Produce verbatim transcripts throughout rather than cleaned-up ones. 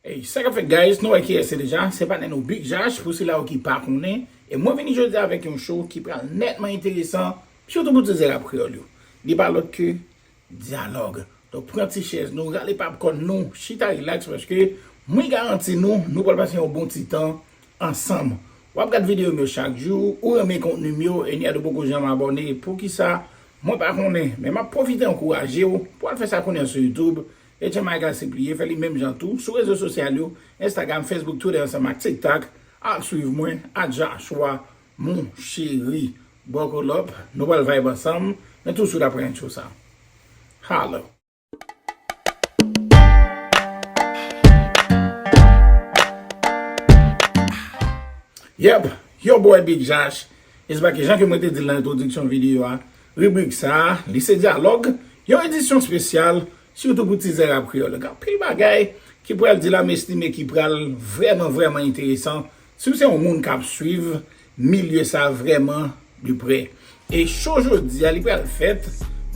Hey, sa k ap fèt, guys? Nou wè kiyès se deja. Se patnè nou Big Jash, pou sila yo ki pa konnen. E mwen vini jodi avèk yon show ki pral nètman enteresan, sitou pou ti zè rap kreyòl yo. Li pa lòt ke dyalòg. Donk, pran ti chèz nou, rale popcorn nou, chita rilaks, paske mwen garanti nou, nou pral pase yon bon ti tan ansanm. W ap gad videyo m yo chak jou, ou renmen kontni m yo, e ni a de poko janm abòne. Poukisa? Mwen pa konnen, men m ap pwofite ankouraje w pou al fè sa kounye a sou YouTube. Etchenn Michael Sipliye fè li menm jan tou sou rezo sosyal yo, Instagram, Facebook, Twitter ansanm ak TikTok. Al swiv mwen, at Joshua Mon Chéri. Buckle up, nou pral vibe ansanm, men tou swit apre entwo sa. Holla. Yep, your boy Big Josh is back. Jan ke mwen te di l nan entwodiksyon videyo a, ribrik sa a, li se dyalòg, yon edisyon espesyal, sitou pou ti zè rap kreyòl. Gen anpil bagay ki pral di la, m estime ki pral vrèman, vrèman enteresan. Si w se yon moun k ap swiv milye sa a vrèman de prè. E show jodi a, li pral fèt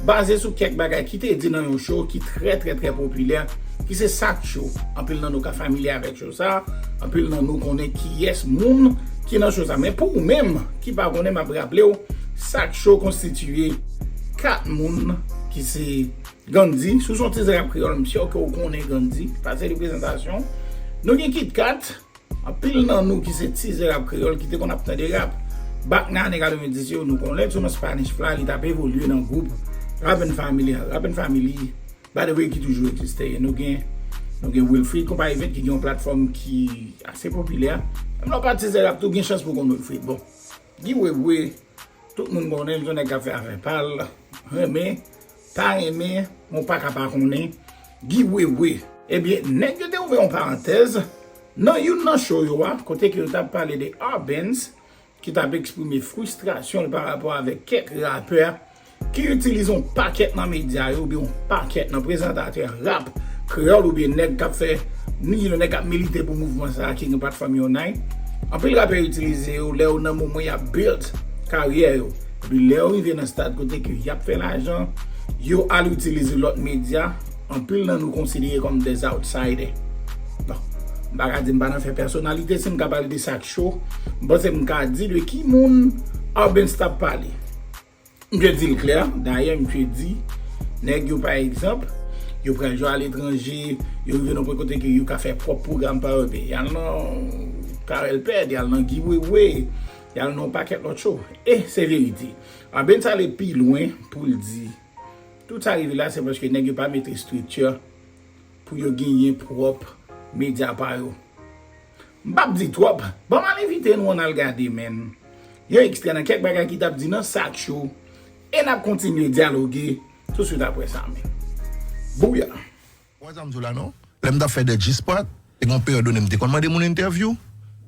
baze sou kèk bagay ki te di nan yon show ki trè, trè, trè popilè, ki se Sak Show. Anpil nan nou ka familye avèk show sa, anpil nan nou konnen kiyès moun ki nan show sa. Men pou ou menm ki pa konnen, m ap raple w, Sak Show konstitiye kat moun ki se Gandhi. Si w se yon ti zè rap kreyòl, m si ke w konnen Gandhi, pase li prezantasyon. Nou gen Kit Kat, anpil nan nou ki se ti zè rap kreyòl ki te konn ap tande rap. Back nan ane katrevenndis yo, nou konnen sèlman Spanish Fly, li t ap evolye nan gwoup Rap and Family an. Rap and Family, by the way, ki toujou egziste. E nou gen, nou gen Wilfrid Konpa Event ki gen yon platfòm ki ase popilè. Menm lè w pa ti zè rap tou, gen chans pou w konn Wilfrid. Bon, Guy Wewe, tout moun konnen l, se yon nèg k ap fè afè pa l, renmen, pa renmen, men w pa ka pa konnen Guy Wewe. Ebyen, nèg yo te ouvè yon parantèz nan youn nan show yo a, kote ke yo t ap pale de Arbenz, ki t ap eksprime fristrasyon l pa rapò avèk kèk rapè ki itilize yon pakèt nan medya yo, oubyen yon pakèt nan prezantatè rap kreyòl, oubyen nèg k ap fè, ni nèg k ap milite pou mouvman sa a ki gen platfòm Unite. Anpil rapè itilize yo lè yo nan moman y ap build karyè yo. Epi lè yo rive nan stad kote ke y ap fè lajan, yo al itilize lòt medya, anpil nan nou konsidere kòm des outsiders. Bon, m pa ka di m pa nan fè pèsonalite, si m ka pale de Sak Show, m panse m ka di de ki moun Arbenz t ap pale. Misye di l klè, dayè misye di, nèg yo pa egzanp, yo pral jwe aletranje, yo rive nan pwen kote ke yo ka fè pwòp pwogram pa yo, men y al nan Carel Pèd, y al nan Guy Wewe, y al nan yon pakèt lòt show. E se verite. Arbenz ale pi lwen pou l di, tout sa rive la, se paske nèg yo pa mete estrikti pou yo genyen pwòp medya pa yo. M p ap di twòp, ban m al envite nou ann al gade, men, yon ekstrè nan kèk bagay ki t ap di nan Sak Show, e n ap kontinye dyaloge touswit apre sa, men. Bouya! Ou wè sa m di w la, non? Lè m t ap fè The G-Spot, te gen yon peryòd done m te konn mande moun entèvyou.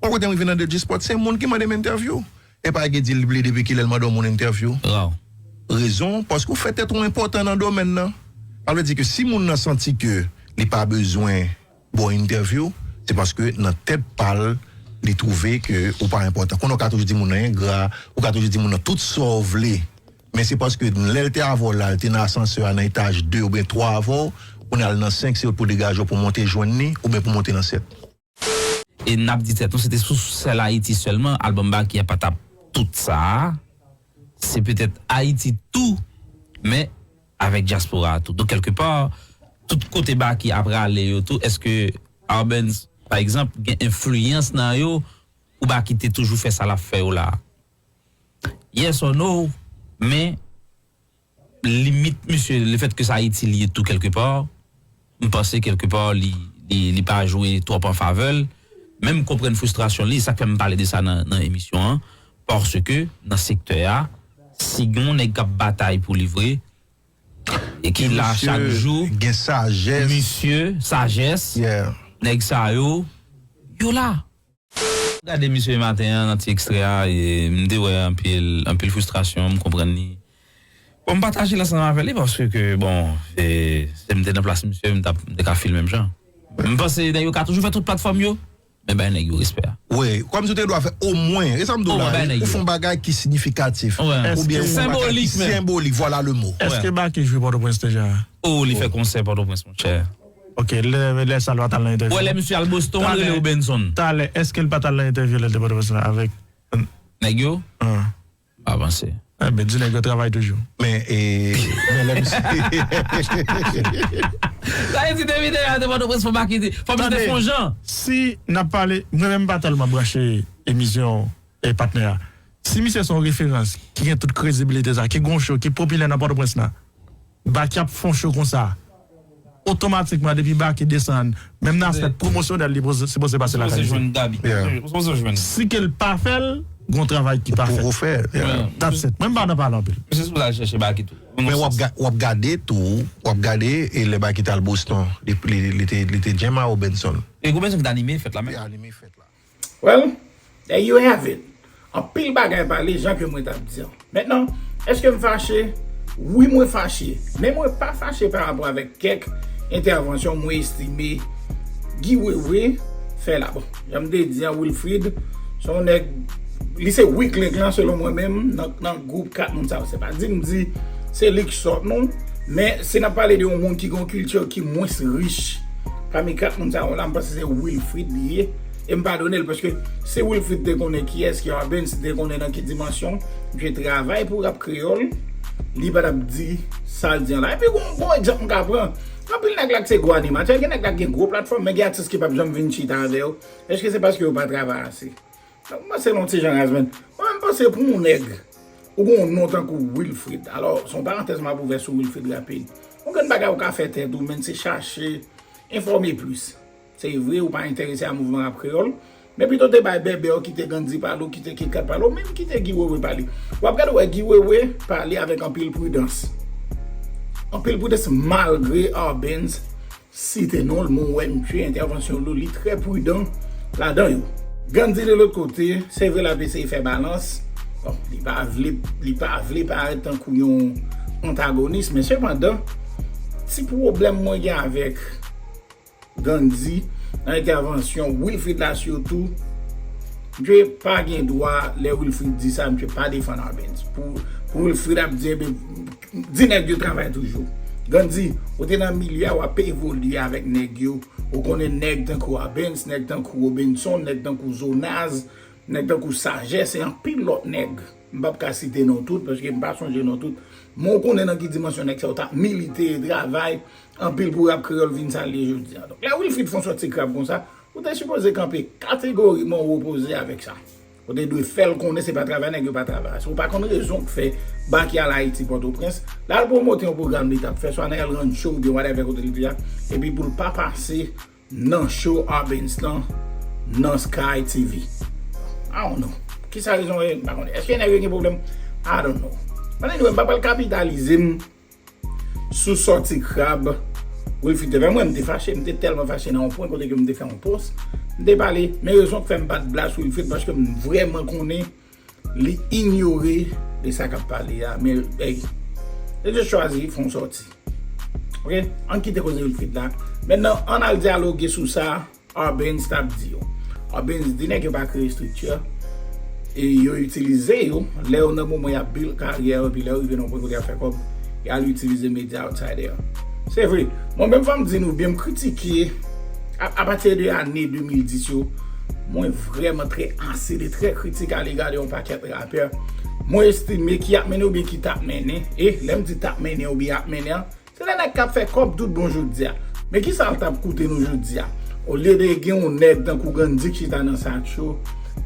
Bon, kote m rive nan The G-Spot, se moun ki mande m entèvyou. E pa gen di l bliye depi kilè l mande yon moun entèvyou. Raw. Rezon, paske w fè tèt ou enpòtan nan domèn nan. Sa vle di ke si moun nan santi ke li pa bezwen ba w entèvyou, se paske nan tèt pa l, li twouve ke ou pa enpòtan. Konnen w ka toujou di moun nan engra, ou ka toujou di moun nan tout sa w vle. Men se paske lè l te avè w la, l te nan asansè a nan etaj de oubyen twa avè w, kounye a l nan senk, se pou degaje w pou monte jwenn li, oubyen pou monte nan sèt. E n ap di tèt nou, se te sou sèl Ayiti sèlman, albòm Baky a pa t ap tout sa a. Se petèt Ayiti tou, men avèk dyaspora a tou. Donk, kèlkepa, tout kote Baky ap rale yo tou, èske Arbenz, pa egzanp, gen enfliyans nan yo, pou Baky te toujou fè sa l ap fè yo la a? Yes or no, men limit misye, lefètke se Ayiti li ye tou kèlkepa, m panse kèlkepa li, li, li pa jwe twòp an favè l. Men m konprann fristrasyon li, sa k fè m pale de sa nan, nan emisyon an, paske nan sektè a, si gen yon nèg k ap batay pou li vre, e ki la chak jou, gen sajès, misye, sajès, yeah, nèg sa yo, yo la. Gade misye maten an nan ti ekstrè a, e m te wè anpil, anpil fristrasyon, m konprann li. Bon, m pataje l ansanm avè li paske, bon, e, si m te nan plas misye, m t ap, m te ka fè l menm jan. M panse nèg yo ka toujou fè tout platfòm yo, men bay nèg yo respè a. Wi, kòmsi w te dwe fè omwen, e sa m di w la, ou fè yon bagay ki siyifikatif. Oubyen ou fè yon bagay ki senbolik, vwala le mo. Èske Baky jwe Pòtoprens deja? Oh, li fè konsè Pòtoprens, monchè. Ok, lè, lè sa l pa t al nan entèvyou. Wè, lè misye al Boston, l rele Obenson. Talè, èske l pa t al nan entèvyou lè l te Pòtoprens la avèk nèg yo? An. Pa panse. Enben, di nèg yo travay toujou. Men, e, men lè misye. Sa vle di depi nèg yo te Pòtoprens, fò Baky te, fò misye te fè yon jan. Si n ap pale, mwen menm m pa tèlman branche emisyon e patnè a. Si misye se yon referans, ki gen tout kredibilite sa, ki gon show, ki popilè nan Pòtoprens la, Baky ap fè yon show konsa, otomatikman, depi Baky desann, menm nan aspè pwomosyonèl, li poze- sipoze pase lakay li. Sipoze jwenn Gaby. Yeah. Sipoze jwenn. Si ke l pa fè l, gon travay ki pa fèt. Pou fè, yeah. That's it. Mwen m pa nan pale anpil. Misye sipoze al chèche Baky tou. Men w ap ga- w ap gade tou, w ap gade, e lè Baky t al Boston, li, li, li te, li te djèm a Obenson. E Obenson ki t anime fèt la menm. Li anime fèt la. Well, there you have it. Anpil bagay pale, jan ke mwen t ap di an. Mentnan, èske m fache? Wi, mwen fache. Men mwen pa fache pa rapò avèk kèk entèvansyon mwen estime Guy Wewe fè la. Bon, jan m te di an, Wilfrid, se yon nèg, li se weak link lan, selon mwen menm, nan, nan gwoup kat moun sa yo. Se pa di m di se li ki sòt, non. Men, si n ap pale de yon moun ki gen yon kilti ki mwens rich, pami kat moun sa yo la, m panse se Wilfrid li ye. E m padone l, paske si Wilfrid te konnen kiyès ki Arbenz, si te konnen nan ki dimansyon misye travay pou rap kreyòl, li pa t ap di sa l di an la. Epi, gon, gon egzanp m ka pran. Anpil nèg la ki se gwo animatè, gen nèg la ki gen gwo platfòm, men gen atis ki p ap janm vin chita avè yo. Èske se paske yo pa travay ase? Donk, mwen, se yon ti jan razman. Mwen, m panse pou yon nèg, ou gen yon non tankou Wilfrid. Alò, se yon parantèz m ap ouvè sou Wilfrid rapid. Yon grenn bagay ou ka fè tèt ou, men se chache enfòme plis. Se vre, ou pa enterese a mouvman rap kreyòl, men pito te bay Bèbè, ou kite Gandhi pale, ou kite Kit Kat pale, ou menm kite Guy Wewe pale. W ap gade, w wè Guy Wewe pale avèk anpil pridans. Anpil pridans, malgre Arbenz site non l, men w wè misye, entèvansyon l yo, li trè pridan ladan yo. Gandhi de lòt kote, se vre l ap eseye fè balans. Bon, li pa vle, li pa vle parèt tankou yon antagonis, men sepandan, ti pwoblèm mwen gen avèk Gandhi nan entèvansyon Wilfrid la sitou, misye pa gen dwa, lè Wilfrid di sa, misye pa defann Arbenz. Pou, pou Wilfrid ap di, enben, di nèg yo travay toujou. Gandhi, ou te nan milye a, w ap evolye avèk nèg yo. Ou konnen nèg tankou Arbenz, nèg tankou Obenson, nèg tankou Zonaz, nèg tankou Sajès, e anpil lòt nèg. M p ap ka site non tout, paske m pa sonje non tout. Men w konnen nan ki dimansyon nèg sa yo t ap milite, travay anpil pou rap kreyòl vin sa l ye jodi a. Donk, lè Wilfrid fè yon sòti krab konsa, ou te sipoze kanpe kategoriman ou opoze avèk sa. Ou te dwe fè l konnen se pa travay nèg yo pa travay. Si w pa konn rezon k fè Baky al Ayiti, Pòtoprens, l al pwomote yon pwogram li t ap fè, swa nan El Rancho oubyen whatever kote l te a, epi pou l pa pase nan show Arbenz lan nan Sky T V. I don't know. Kisa rezon ye? M pa konnen. Èske nèg yo gen pwoblèm? I don't know. But anyway, m pa pral kapitalize m sou sòti krab Wilfrid te fè. Mwen, m te fache, m te tèlman fache nan yon pwen kote ke m te fè yon post. M te pale, men rezon k fè m pa t blast Wilfrid, paske m vrèman konnen li inyore de sa k ap pale a. Men, hey, li te chwazi fè yon sòti. Ok? Ann kite koze Wilfrid la. Mentnan, ann al dyaloge sou sa Arbenz t ap di yo. Arbenz di nèg yo pa kreye estrikti, e yo itilize yo lè yo nan moman y ap build karyè yo, epi lè yo rive nan pwen kote y ap fè kòb, y al itilize medya outsider. Se vre, mwen menm fò m di nou byen, m kritike a, apati de ane de mil dis yo, mwen vrèman trè asede, trè kritik alega de yon pakèt rapè mwen estime ki ap mennen oubyen ki t ap mennen, e lè m di t ap mennen oubyen ap mennen an, se de nèg k ap fè kòb tout bon jodi a. Men kisa l t ap koute nou jodi a? Olye de gen yon nèg tankou Gandhi k chita nan Sak Cho,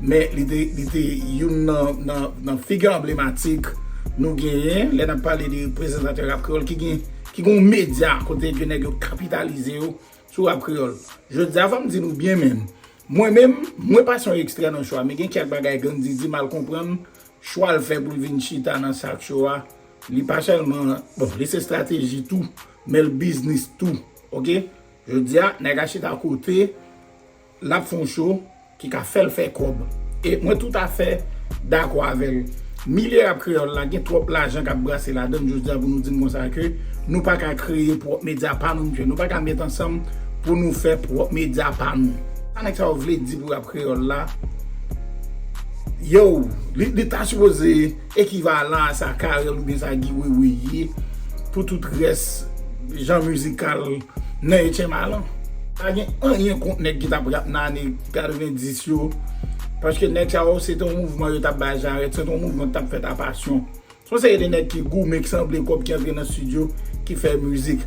men li te, li te youn nan, nan, nan figi anblematik nou genyen lè n ap pale de prezantatè rap kreyòl ki gen, ki gen yon medya kote ke nèg yo kapitalize yo sou rap kreyòl. Jodi a, fò m di nou byen menm, mwen menm, mwen pase yon ekstrè nan show a, men gen kèk bagay Gandhi di m al konprann, chwa l fè pou l vin chita nan Sak Cho a, li pa sèlman, bon, li se estrateji tou, men l biznis tou, ok? Jodi a, nèg la chita kote, l ap fè yon show ki ka fè l fè kòb. E mwen toutafè dakò avè l. Milye rap kreyòl la, gen twòp lajan k ap brase ladan l jodi a pou nou di m konsa ke nou pa ka kreye pwòp medya pa nou, mesye. Nou pa ka met ansanm pou nou fè pwòp medya pa nou. Sa nèg sa yo vle di pou rap kreyòl la? Yo, li, li ta sipoze ekivalan a sa Carel oubyen sa Guy Wewe ye pou tout rès jan mizikal nan H M I lan. Pa gen anyen kont nèg ki t ap rap nan ane katrevendis yo. Paske nèg sa yo, se te yon mouvman yo t ap bay jarèt, se te yon mouvman ki t ap fèt a pasyon. Se yon seri de nèg ki goumen, ki sanble kòb ki antre nan estidyo, ki fè mizik.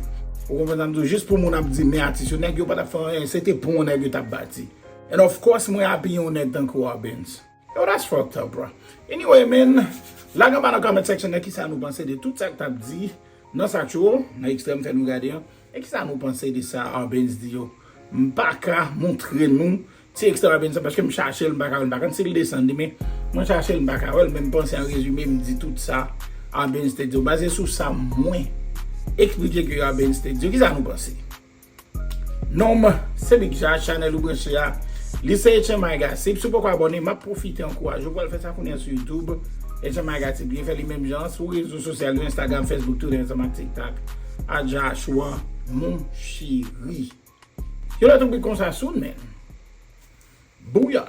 Ou konprann sa m di w? Jis pou moun ap di men atis yo, nèg yo pa t ap fè anyen, se te pon nèg yo t ap bati. And of course, mwen apiye yon nèg tankou Arbenz. Yo, that's fucked up, bro. Anyway, man, lage anba nan comment section nan kisa nou panse de tout sa k t ap di nan sa cho, nan ekstrè m fè nou gade an. E kisa nou panse de sa Arbenz di yo? M pa ka montre nou ti ekstrè Arbenz sa, paske m chache l, m pa ka wè l, m pa konn si l desann li, men mwen chache l, m pa ka wè l, men m panse an rezime, m di tout sa Arbenz te di yo. Baze sou sa mwen eksplike ke Arbenz te di yo, kisa nou panse? Non m se Big Ja, chanèl ou branche a, li se H M I Gossip. Si w poko abòne, m ap pwofite ankouraje w pou al fè sa kounye a sou YouTube. H M I Gossip, li fè li menm jan sou rezo sosyal yo, Instagram, Facebook, Twitter, ansanm ak TikTok. A Joshua, mon cheri. Yo la tou bit konsa soon, man. Bouya.